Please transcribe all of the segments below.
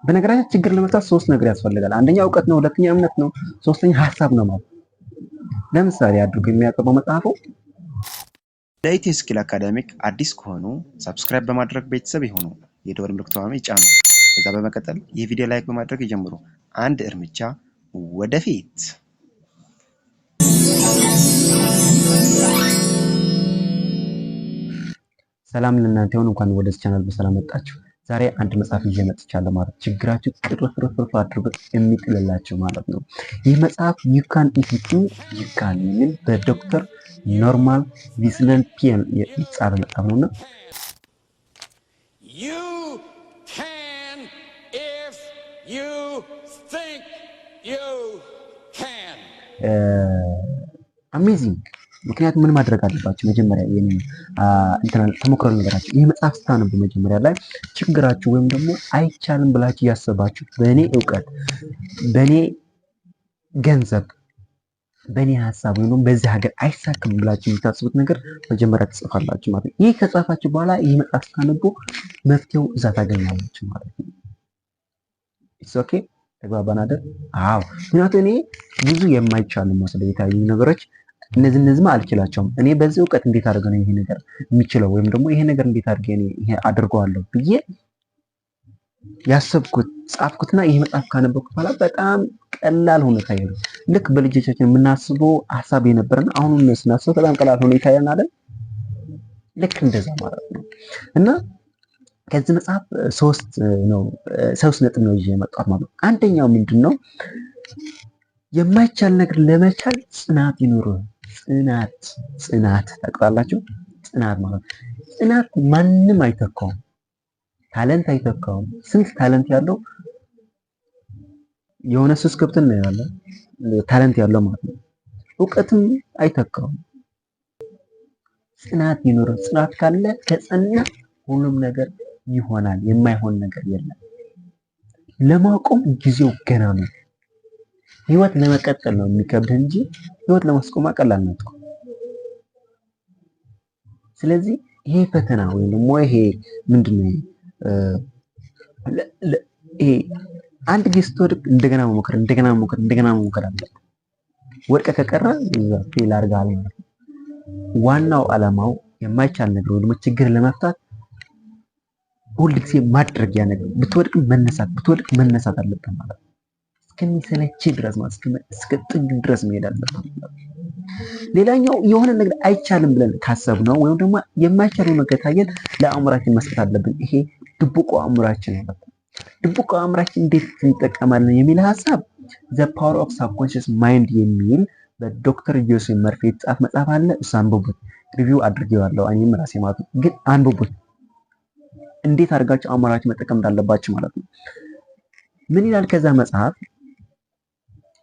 በነገራችን ችግር ለመፍታት ሶስት ነገር ያስፈልጋል። አንደኛ እውቀት ነው፣ ሁለተኛ እምነት ነው፣ ሶስተኛ ሀሳብ ነው ማለት። ለምሳሌ አድርጎ የሚያቀርበው መጽሐፉ። ለኢትዮ ስኪል አካዳሚክ አዲስ ከሆኑ subscribe በማድረግ ቤተሰብ ይሁኑ። የደወል ምልክቷን ይጫኑ። ከዛ በመቀጠል ይህ ቪዲዮ like በማድረግ ይጀምሩ። አንድ እርምጃ ወደፊት። ሰላም ለእናንተ ይሁን። እንኳን ወደዚህ ቻናል በሰላም መጣችሁ። ዛሬ አንድ መጽሐፍ ይዤ መጥቻለሁ ማለት ችግራችሁ ቅርፍርፍርፍ አድርጎ የሚጥልላችሁ ማለት ነው። ይህ መጽሐፍ "You Can If You Think You Can" የሚል በዶክተር ኖርማን ቪንሰንት ፒል የተጻፈ መጽሐፍ ነውና You can if you think you can. Amazing። ምክንያቱም ምን ማድረግ አለባቸው? መጀመሪያ የኔ እንትና ተሞክሮ ልንገራችሁ። ይህ መጽሐፍ ስታነቡ መጀመሪያ ላይ ችግራችሁ ወይም ደግሞ አይቻልም ብላችሁ ያሰባችሁ፣ በእኔ እውቀት፣ በእኔ ገንዘብ፣ በእኔ ሀሳብ ወይም ደግሞ በዚህ ሀገር አይሳካም ብላችሁ የምታስቡት ነገር መጀመሪያ ትጽፋላችሁ ማለት ነው። ይህ ከጻፋችሁ በኋላ ይህ መጽሐፍ ስታነቡ መፍትሄው እዛ ታገኛላችሁ ማለት ነው። It's okay፣ ተግባባን አይደል? አዎ። ምክንያቱም እኔ ብዙ የማይቻሉ መስለው የታዩ ነገሮች እነዚህ እነዚህማ አልችላቸውም። እኔ በዚህ እውቀት እንዴት አድርገ ነው ይሄ ነገር የሚችለው ወይም ደግሞ ይሄ ነገር እንዴት አድርጌ እኔ ይሄ አድርገዋለሁ ብዬ ያሰብኩት ጻፍኩትና ይሄ መጽሐፍ ካነበብኩት በኋላ በጣም ቀላል ሆኖ ታየኝ። ልክ በልጆቻችን የምናስበው ሀሳብ የነበረን አሁን ስናስበው በጣም ቀላል ሆኖ ይታየናል አይደል? ልክ እንደዛ ማለት ነው። እና ከዚህ መጽሐፍ ሶስት ነው ሶስት ነጥብ ነው ይዤ የመጣሁት ማለት ነው። አንደኛው ምንድን ነው? የማይቻል ነገር ለመቻል ጽናት ይኑር። ጽናት፣ ጽናት ታውቃላችሁ? ጽናት ማለት ነው። ጽናት ማንም አይተካውም። Talent አይተካውም። ስንት talent ያለው የሆነ ሱስ ገብተን ነው ያለ talent ያለው ማለት ነው። እውቀትም አይተካውም። ጽናት ይኑር። ጽናት ካለ፣ ከጸና ሁሉም ነገር ይሆናል። የማይሆን ነገር የለም። ለማቆም ጊዜው ገና ነው። ህይወት ለመቀጠል ነው የሚከብድህ እንጂ ህይወት ለማስቆም ቀላል ነው እኮ። ስለዚህ ይሄ ፈተና ወይም ደግሞ ይሄ ምንድን ነው፣ ይሄ አንድ ጊዜ ስትወድቅ እንደገና መሞከር፣ እንደገና መሞከር፣ እንደገና መሞከር አለብህ። ወድቀህ ከቀረ እዛ fail አድርገሃል ማለት ነው። ዋናው ዓላማው የማይቻል ነገር ወይ ደግሞ ችግር ለመፍታት ሁል ጊዜ ማድረግ ያ ነገር ብትወድቅም መነሳት፣ ብትወድቅ መነሳት አለብህ ማለት ነው። እስከሚሰለች ድረስ ማለት እስከ ጥግ ድረስ መሄድ አለብህ ማለት ነው። ሌላኛው የሆነ ነገር አይቻልም ብለን ካሰብነው ወይም ደግሞ የማይቻለው ነገር ካየን ለአእምሯችን መስጠት አለብን። ይሄ ድብቁ አእምሯችን ማለት ነው። ድብቁ አእምሯችን እንዴት እንጠቀማለን የሚል ሀሳብ "The Power of Subconscious Mind" የሚል በዶክተር ጆሴፍ መርፌ የተጻፈ መጽሐፍ አለ። እሱ አንብቡት። Review አድርጌዋለሁ እኔም ራሴ ማለት ነው። ግን አንብቡት፣ እንዴት አድርጋችሁ አእምሯችሁ መጠቀም እንዳለባችሁ ማለት ነው። ምን ይላል ከዛ መጽሐፍ?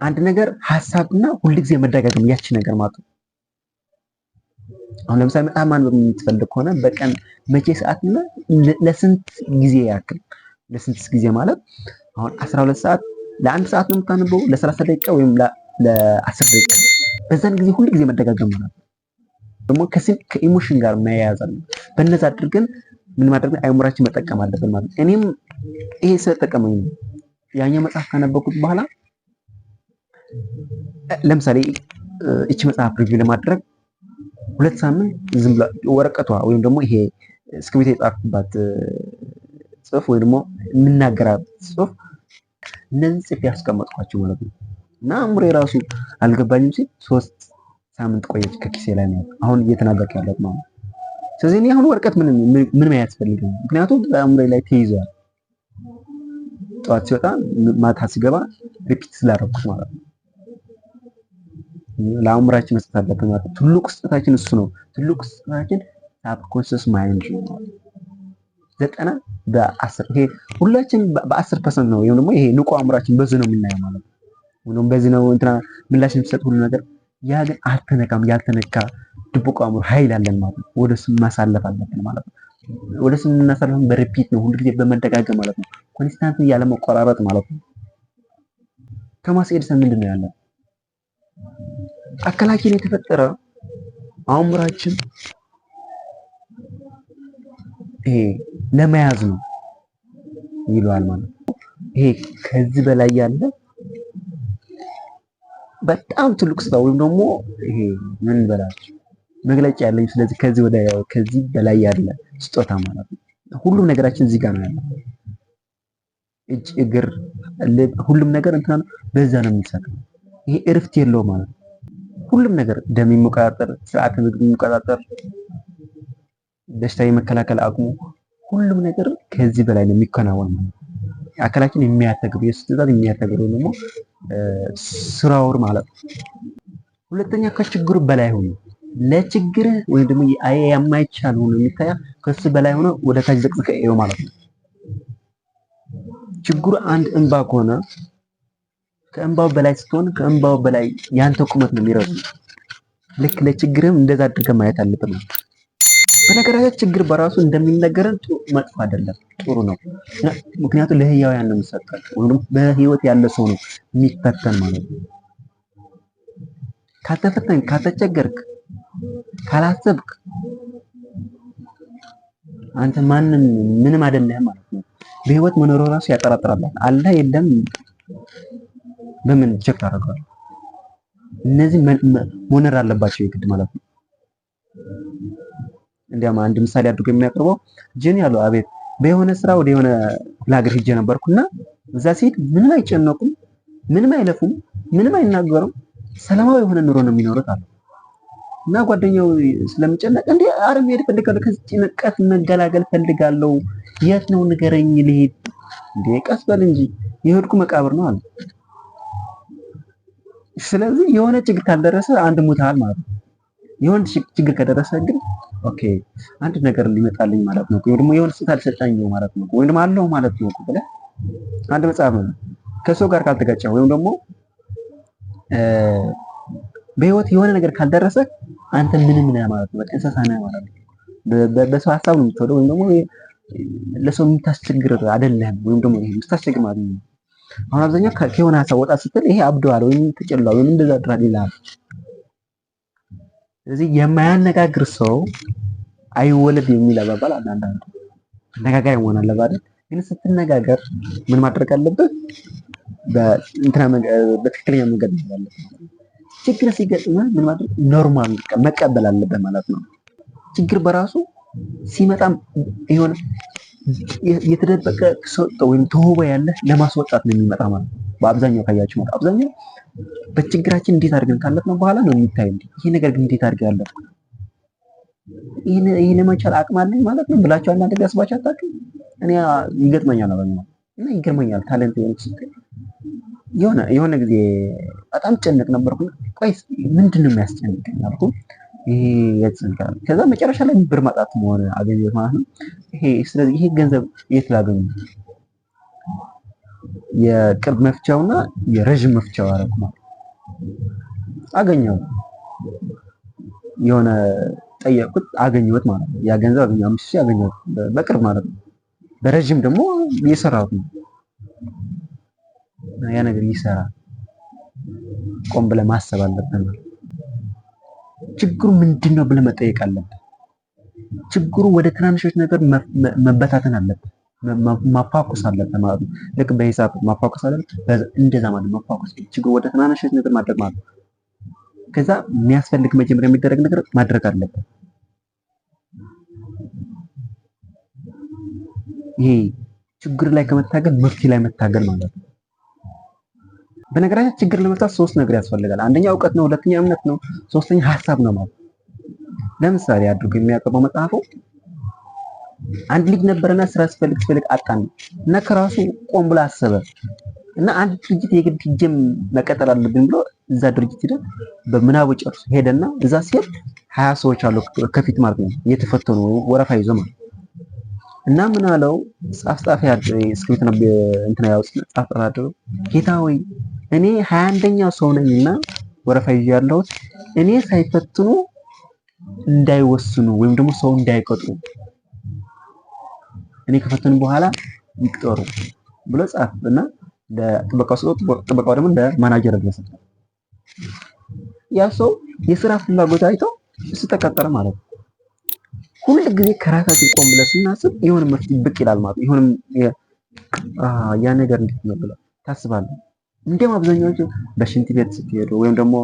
አንድ ነገር ሀሳብና ሁልጊዜ መደጋገም ያቺ ነገር ማለት ነው። አሁን ለምሳሌ መጽሐፍ ማንበብ የምትፈልግ ከሆነ በቀን መቼ ሰዓትና ለስንት ጊዜ ያክል፣ ለስንት ጊዜ ማለት አሁን 12 ሰዓት ለአንድ ሰዓት ነው የምታነበው፣ ለ30 ደቂቃ ወይም ለ10 ደቂቃ፣ በዛን ጊዜ ሁል ጊዜ መደጋገም ማለት ነው። ደግሞ ከ emotion ጋር መያያዝ አለ። በእነዛ አድርገን ምን ማድረግ አእምሯችን መጠቀም አለብን ማለት ነው። እኔም ይሄ ስለጠቀመኝ ነው። ያኛው መጽሐፍ ካነበብኩት በኋላ ለምሳሌ እቺ መጽሐፍ review ለማድረግ 2 ሳምንት ዝም ብላ ወረቀቷ ወይም ደግሞ ይሄ እስክሪብቶ የጻፍኩባት ጽሁፍ ወይ ደግሞ የምናገራት ጽሁፍ እነዚህ ጽፌ ያስቀመጥኳቸው ማለት ነው። እና አእምሮዬ ራሱ አልገባኝም ሲል 3 ሳምንት ቆየች ከኪሴ ላይ ነው አሁን እየተናገርኩ ያለሁት ማለት ነው። ስለዚህ እኔ አሁን ወረቀት ምንም ምንም አያስፈልግም፣ ምክንያቱም በአእምሮዬ ላይ ተይዟል። ጠዋት ሲወጣ ማታ ሲገባ repeat ስላደረኩት ማለት ነው። ለአእምሯችን መስጠት አለብን ማለት ነው። ትልቁ ስጦታችን እሱ ነው። ትልቁ ስጦታችን subconscious mind ነው ማለት ነው። 90 በ10 ይሄ ሁላችን በ10% ነው። ወይም ደግሞ ይሄ ንቁ አእምሯችን በዚህ ነው የምናየው ማለት ነው። ወይም በዚህ ነው እንትና ምላሽ የሚሰጥ ሁሉ ነገር። ያ ግን አልተነካም። ያልተነካ ድብቁ አእምሮ ኃይል አለን ማለት ነው። ወደ እሱ ማሳለፍ አለብን ማለት ነው። ወደ እሱ የምናሳልፈው በ repeat ነው፣ ሁሉ ጊዜ በመደጋገም ማለት ነው። Constant ያለ መቆራረጥ ማለት ነው። ቶማስ ኤዲሰን ምንድን ነው ያለው? አካላችን የተፈጠረ አእምሯችን ይሄ ለመያዝ ነው ይለዋል ማለት ነው። ይሄ ከዚህ በላይ ያለ በጣም ትልቅ ስራ ወይም ደግሞ ይሄ ምን በላችሁ መግለጫ ያለኝ። ስለዚህ ከዚህ ወደ ከዚህ በላይ ያለ ስጦታ ማለት ነው። ሁሉም ነገራችን እዚህ ጋር ነው ያለው። እጅ፣ እግር፣ ልብ፣ ሁሉም ነገር እንትና በዛ ነው የሚሰራው። ይሄ እረፍት የለውም ማለት ነው። ሁሉም ነገር ደም የሚቆጣጠር፣ ስርዓተ ምግብ የሚቆጣጠር፣ በሽታ የመከላከል አቅሙ፣ ሁሉም ነገር ከዚህ በላይ ነው የሚከናወን ማለት ነው። አካላችን የሚያተግብ የሱ ትእዛዝ የሚያተግረው ደግሞ ስራው ማለት ነው። ሁለተኛ ከችግሩ በላይ ሆኖ ለችግርህ ወይም ደግሞ የማይቻል ሆኖ የሚታያ ከሱ በላይ ሆኖ ወደ ታች ዘቅዝቀህ እየው ማለት ነው። ችግሩ አንድ እንባ ከሆነ ከእንባው በላይ ስትሆን ከእንባው በላይ ያንተ ቁመት ነው የሚረዝመው። ልክ ለችግርህም እንደዛ አድርገህ ማየት አለብን ነው። በነገራችን ችግር በራሱ እንደሚነገረን መጥፎ አይደለም፣ ጥሩ ነው። ምክንያቱም ለህያውያን ነው የሚሰጣቸው ወይም በህይወት ያለ ሰው ነው የሚፈተን ማለት ነው። ካልተፈተንክ፣ ካልተቸገርክ፣ ካላሰብክ አንተ ማንም ምንም አይደለህም ማለት ነው። በህይወት መኖር ራሱ ያጠራጥራል። አለ የለም በምን check ታደርገዋለህ? እነዚህ መኖር አለባቸው የግድ ማለት ነው። እንዲያውም አንድ ምሳሌ አድርጎ የሚያቀርበው ጅን ያለው አቤት በየሆነ ስራ ወደ የሆነ ክፍለ ሀገር ሄጄ ነበርኩና እዛ ሲሄድ ምንም አይጨነቁም፣ ምንም አይለፉም፣ ምንም አይናገሩም፣ ሰላማዊ የሆነ ኑሮ ነው የሚኖሩት አለ። እና ጓደኛው ስለሚጨነቅ እንዴ አረ መሄድ እፈልጋለሁ፣ ከዚህ ጭንቀት መገላገል ፈልጋለሁ፣ የት ነው ንገረኝ ልሄድ። እንዴ ቀስ በል እንጂ የሄድኩ መቃብር ነው አለ። ስለዚህ የሆነ ችግር ካልደረሰ አንድ ሙታል ማለት ነው። የሆነ ችግር ከደረሰ ግን okay አንድ ነገር ሊመጣልኝ ማለት ነው፣ ወይ ደግሞ የሆነ ስጦታ ሊሰጠኝ ነው ማለት ነው፣ ወይ ደግሞ አለው ማለት ነው ብለህ አንድ መጽሐፍ ነው ከሰው ጋር ካልተጋጨ ወይም ደግሞ በህይወት የሆነ ነገር ካልደረሰ አንተ ምንም ነህ ማለት ነው። በቃ እንስሳ ነህ ማለት ነው። በሰው ሀሳብ ነው የምትወደው ወይም ደግሞ ለሰው የምታስቸግር አይደለህም፣ ወይም ደግሞ ይሄ የምታስቸግር ማለት ነው። አሁን አብዛኛው ከሆነ ሀሳብ ወጣ ስትል ይሄ አብደዋል ወይም ተጨሏል ወይም እንደዛ ድራል ይልሃል። ስለዚህ የማያነጋግር ሰው አይወለድ የሚል አባባል አለ። አንዳንዱ አነጋጋሪ መሆን አለበት አይደል? ግን ስትነጋገር ምን ማድረግ አለብህ? በእንትና በትክክለኛ መንገድ ነው ያለብህ። ችግር ሲገጥምህ ምን ማድረግ normal መቀበል አለብህ ማለት ነው። ችግር በራሱ ሲመጣም የሆነ የተደበቀ ሰው ወይም ተውቦ ያለ ለማስወጣት ነው የሚመጣ ማለት ነው። በአብዛኛው ካያችሁ ማለት አብዛኛው በችግራችን እንዴት አድርገን ካለፍነው በኋላ ነው የሚታይ። ይሄ ነገር ግን እንዴት አድርገን ያለፍኩት ይሄን ለመቻል አቅም አለኝ ማለት ነው ብላችሁ አንዳንድ ጊዜ አስባችሁ አታውቅም? እኔ ይገጥመኛል አብዛኛው እና ይገርመኛል። talent የሆነ ስትል የሆነ ጊዜ በጣም ጨነቅ ነበርኩ። ቆይ ምንድን ነው የሚያስጨንቀኝ አልኩ። ይሄ ያስጨንቃል። ከዛ መጨረሻ ላይ ብር ማጣት መሆን አገኘሁት ማለት ነው። ይሄ ስለዚህ ይሄ ገንዘብ የት ላገኘው? የቅርብ መፍቻውና የረዥም መፍቻው አደረኩ ማለት አገኘው። የሆነ ጠየቅኩት አገኘሁት ማለት ነው። ያ ገንዘብ አገኘሁ፣ 5,000 አገኘሁት በቅርብ ማለት ነው። በረዥም ደግሞ እየሰራሁት ነው። ያ ነገር ይሰራል። ቆም ብለህ ማሰብ አለብን። ችግሩ ምንድነው ብለህ መጠየቅ አለብን። ችግሩ ወደ ትናንሾች ነገር መበታተን አለብን፣ ማፋኮስ አለብን ማለት ነው። ልክ በሂሳብ ማፋኮስ አለብን፣ እንደዛ ማለት ማፋኮስ፣ ችግሩ ወደ ትናንሾች ነገር ማድረግ ማለት ነው። ከዛ የሚያስፈልግ መጀመሪያ የሚደረግ ነገር ማድረግ አለብን። ይሄ ችግር ላይ ከመታገል መፍትሄ ላይ መታገል ማለት ነው። በነገራችን ችግር ለመፍታት ሶስት ነገር ያስፈልጋል። አንደኛ እውቀት ነው፣ ሁለተኛ እምነት ነው፣ ሶስተኛ ሀሳብ ነው ማለት ነው። ለምሳሌ አድርጎ የሚያቀርበው መጽሐፉ አንድ ልጅ ነበረና ስራ ሲፈልግ ሲፈልግ አጣን እና ከራሱ ቆም ብሎ አሰበ እና አንድ ድርጅት የግድ ሂጄም መቀጠል አለብኝ ብሎ እዛ ድርጅት ሄደ። በምናቡ ጨርሶ ሄደና እዛ ሲሄድ 20 ሰዎች አሉ ከፊት ማለት ነው እየተፈተኑ ወረፋ ይዞ ማለት እና ምን አለው ጻፍ ጻፍ እስክሪብቶ ነው እንትና ያው ጻፍ ጻፍ አድርጎ ጌታ ሆይ እኔ 21ኛው ሰው ነኝና ወረፋ ይዤ ያለሁት እኔ ሳይፈትኑ እንዳይወስኑ ወይም ደግሞ ሰው እንዳይቀጥሩ እኔ ከፈተኑ በኋላ ይቅጠሩ ብሎ ጻፍ እና ለጥበቃው ሰው ጥበቃው ደግሞ ለማናጀር ደረሰ። ያ ሰው የስራ ፍላጎት አይቶ እሱ ተቀጠረ ማለት ነው። ሁል ጊዜ ከራሳችን ቆም ብለን ስናስብ የሆነ መፍትሄ ብቅ ይላል ማለት ነው። የሆነ ያ ነገር እንዴት ነው ብለህ ታስባለህ። እንዲያውም አብዛኛዎቹ በሽንት ቤት ስትሄዱ ወይም ደግሞ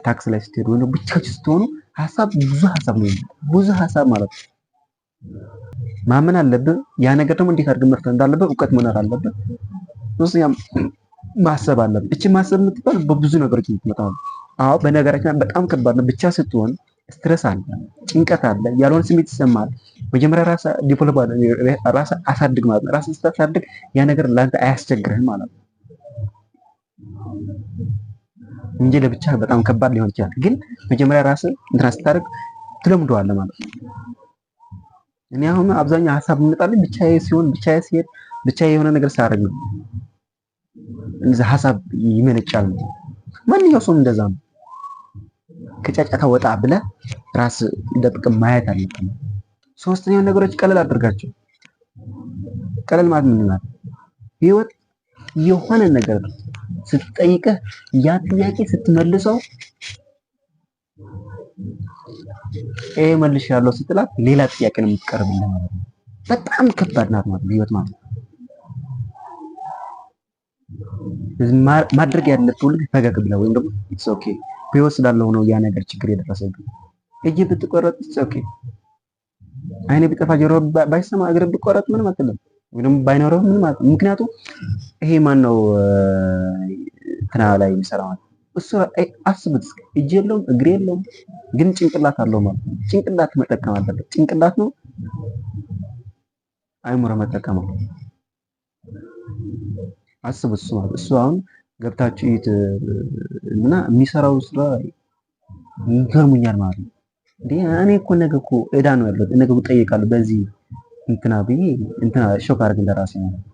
ታክሲ ላይ ስትሄዱ ወይም ብቻችሁ ስትሆኑ ሀሳብ ብዙ ሀሳብ ነው ብዙ ሀሳብ ማለት ነው። ማመን አለብህ። ያ ነገር ደግሞ እንዴት አድርገህ መፍታት እንዳለብህ እውቀት መኖር አለብህ። ሶስተኛ ማሰብ አለብህ። እቺ ማሰብ የምትባል በብዙ ነገሮች የምትመጣ ነው። አዎ በነገራችን በጣም ከባድ ነው። ብቻ ስትሆን stress አለ፣ ጭንቀት አለ፣ ያልሆነ ስሜት ይሰማል። መጀመሪያ ራስህ develop ራስህ አሳድግ ማለት ነው። ራስህ ስታሳድግ ያ ነገር ለአንተ አያስቸግርህም ማለት ነው እንጂ ለብቻ በጣም ከባድ ሊሆን ይችላል። ግን መጀመሪያ ራስህ እንትና ስታደርግ ትለምደዋለህ ማለት ነው። እኔ አሁን አብዛኛው ሀሳብ የሚመጣልኝ ብቻዬ ሲሆን፣ ብቻዬ ሲሄድ፣ ብቻዬ የሆነ ነገር ሳደርግ ነው እንደዛ ሀሳብ ይመነጫል። ማንኛው ሰውም እንደዛ ነው። ከጫጫታ ወጣ ብለህ ራስ ደብቅ ማየት አለብህ። ሶስተኛው ነገሮች ቀለል አድርጋቸው። ቀለል ማለት ምን ማለት? ህይወት የሆነ ነገር ስትጠይቅህ ያ ጥያቄ ስትመልሰው ይሄ መልሻለሁ ስትላት ሌላ ጥያቄ ነው የምትቀርብልህ ማለት ነው። በጣም ከባድ ናት ማለት ነው ህይወት ማለት ነው። ማድረግ ያለብህ ሁሉ ፈገግ ብለህ ወይም ደግሞ it's okay በህይወት ስላለው ነው ያ ነገር ችግር የደረሰብኝ። እጅ ብትቆረጥ it's okay፣ አይኔ ቢጠፋ ጆሮ ባይሰማ እግር ቢቆረጥ ምንም አትልም፣ ወይ ደግሞ ባይኖረው ምንም አትልም። ምክንያቱም ይሄ ማን ነው እንትና ላይ የሚሰራ ማለት እሱ አስቡት፣ እጅ የለውም እግር የለውም ግን ጭንቅላት አለው ማለት ነው። ጭንቅላት መጠቀም አለበት። ጭንቅላት ነው አይምሮ መጠቀም ነው። አስቡት እሱ ማለት እሱ አሁን ገብታችሁ እዩት እና የሚሰራው ስራ ይገርሙኛል ማለት ነው። እንዴ እኔ እኮ ነገ እኮ እዳ ነው ያለው ነገ እጠይቃለሁ በዚህ እንትና ብዬ እንትና shock አድርግ እንደራሴ ማለት ነው።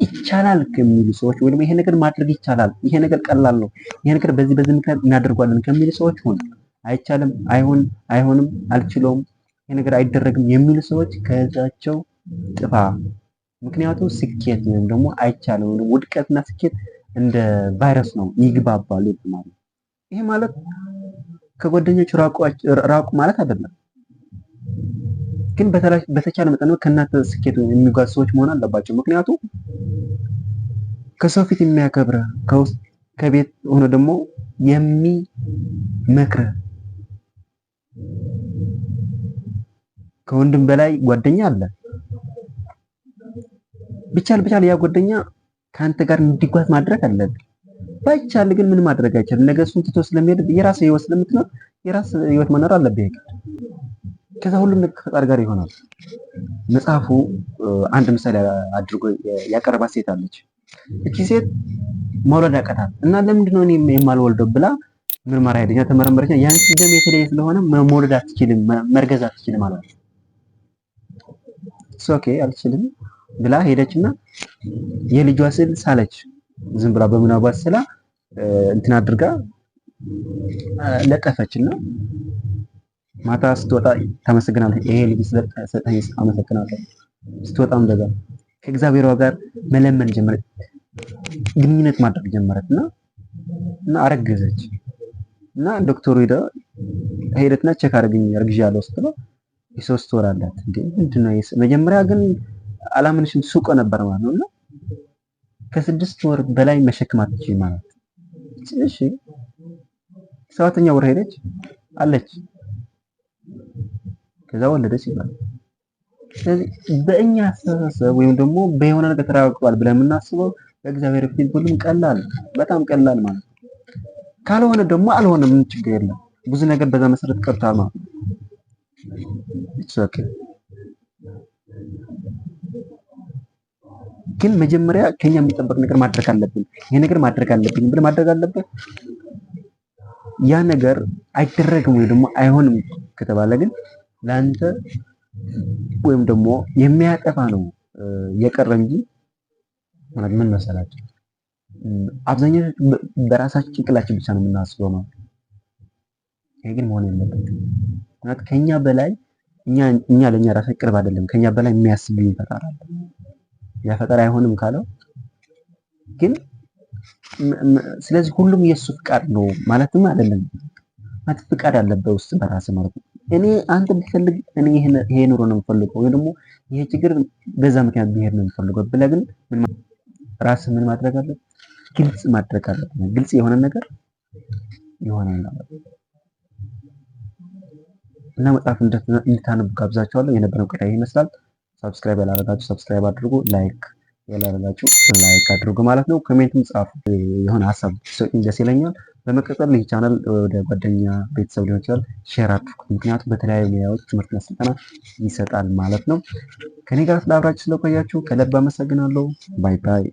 ይቻላል ከሚሉ ሰዎች ወይም ይሄ ነገር ማድረግ ይቻላል፣ ይሄ ነገር ቀላል ነው፣ ይሄ ነገር በዚህ በዚህ ምክንያት እናደርጓለን ከሚሉ ሰዎች ሁን። አይቻልም፣ አይሆን፣ አይሆንም፣ አልችለውም፣ ይሄ ነገር አይደረግም የሚሉ ሰዎች ከዛቸው ጥፋ። ምክንያቱም ስኬት ወይም ደግሞ አይቻልም ወይም ውድቀትና ስኬት እንደ ቫይረስ ነው፣ ይግባባሉ ማለት ነው። ይሄ ማለት ከጓደኞች ራቁ ማለት አይደለም፣ ግን በተቻለ መጠን ከእናንተ ስኬት የሚጓዝ ሰዎች መሆን አለባቸው። ምክንያቱም ከሰው ፊት የሚያከብረ ከውስጥ ከቤት ሆኖ ደግሞ የሚመክረ ከወንድም በላይ ጓደኛ አለ። ቢቻል ቢቻል ያ ጓደኛ ከአንተ ጋር እንዲጓዝ ማድረግ አለብህ። ባይቻል ግን ምን ማድረግ አይቻልም። ነገ እሱን ትቶ ስለሚሄድ የራስህ ህይወት ስለምትኖር የራስህ ህይወት መኖር አለብህ። ከዛ ሁሉም ነገር ከፈጣሪ ጋር ይሆናል። መጽሐፉ አንድ ምሳሌ አድርጎ ያቀረባት ሴት አለች። እቺ ሴት መውለድ ያቃታል እና ለምንድን ነው እኔ የማልወልደው ብላ ምርመራ ሄደች። ተመረመረች። ያንቺ ደም የተለየ ስለሆነ መውለድ አትችልም፣ መርገዝ አትችልም አላት። okay አልችልም ብላ ሄደችና የልጇ ስዕል ሳለች። ዝም ብላ በምናቧ ስላ እንትን አድርጋ ለጠፈችና ማታ ስትወጣ ታመሰግናለች። ይሄ ልጅ ስለሰጠኝ አመሰግናለሁ። ስትወጣም እንደዛ ከእግዚአብሔር ጋር መለመን ጀመረች፣ ግንኙነት ማድረግ ጀመረች እና አረገዘች። እና ዶክተሩ ሄደትና check አድርግኝ አርግዣለሁ ስትለው የ3 ወር አላት። እንዴ ምንድን ነው? መጀመሪያ ግን አላምንሽም ሱቆ ነበር ማለት ነው። እና ከ6 ወር በላይ መሸከም አትችይም ማለት። እሺ 7ኛ ወር ሄደች አለች። ከዛ ወለደች ይባላል። ስለዚህ በእኛ አስተሳሰብ ወይም ደግሞ በየሆነ ነገር ተረጋግጧል ብለን የምናስበው በእግዚአብሔር ፊት ሁሉም ቀላል፣ በጣም ቀላል ማለት ነው። ካልሆነ ደግሞ አልሆነም፣ ምን ችግር የለም። ብዙ ነገር በዛ መሰረት ቀርቷል ማለት ነው። It's okay። ግን መጀመሪያ ከኛ የሚጠበቅ ነገር ማድረግ አለብን። ይሄ ነገር ማድረግ አለብኝ ብለህ ማድረግ አለብን። ያ ነገር አይደረግም ወይ ደግሞ አይሆንም ከተባለ ግን ላንተ ወይም ደግሞ የሚያጠፋ ነው የቀረ እንጂ ማለት ምን መሰላችሁ፣ አብዛኛው በራሳችን ጭንቅላችን ብቻ ነው የምናስበው ማለት ነው። ይሄ ግን መሆን የለበትም። ማለት ከኛ በላይ እኛ ለኛ ራሳችን ቅርብ አይደለም። ከኛ በላይ የሚያስብ ፈጣሪ አለ። ያ ፈጣሪ አይሆንም ካለው ግን ስለዚህ ሁሉም የሱ ፍቃድ ነው ማለትም አይደለም። ማለት ፍቃድ አለበት ውስጥ በራስህ ማለት ነው። እኔ አንተ ብትፈልግ እኔ ይሄ ኑሮ ነው የምፈልገው ወይ ደግሞ ይሄ ችግር በዛ ምክንያት ብሄር ነው የምፈልገው ብለህ ግን ራስህ ምን ማድረግ አለብህ? ግልጽ ማድረግ አለብህ። ግልጽ የሆነ ነገር ይሆናል ማለት ነው። እና መጽሐፍ እንድታነቡ ጋብዛችኋለሁ። የነበረው ቆይታ ይሄ ይመስላል። Subscribe ያላደረጋችሁ subscribe አድርጉ፣ like ያላደረጋችሁ like አድርጉ ማለት ነው። Comment ም ጻፉ፣ የሆነ ሀሳብ ሰጡኝ ደስ ይለኛል። በመቀጠል ይህ ቻናል ወደ ጓደኛ ቤተሰብ ሊሆን ይችላል share አድርጉት። ምክንያቱም በተለያዩ ሙያዎች ትምህርትና ስልጠና ይሰጣል ማለት ነው። ከኔ ጋር ስለ አብራችሁ ስለቆያችሁ ከልብ አመሰግናለሁ። Bye bye።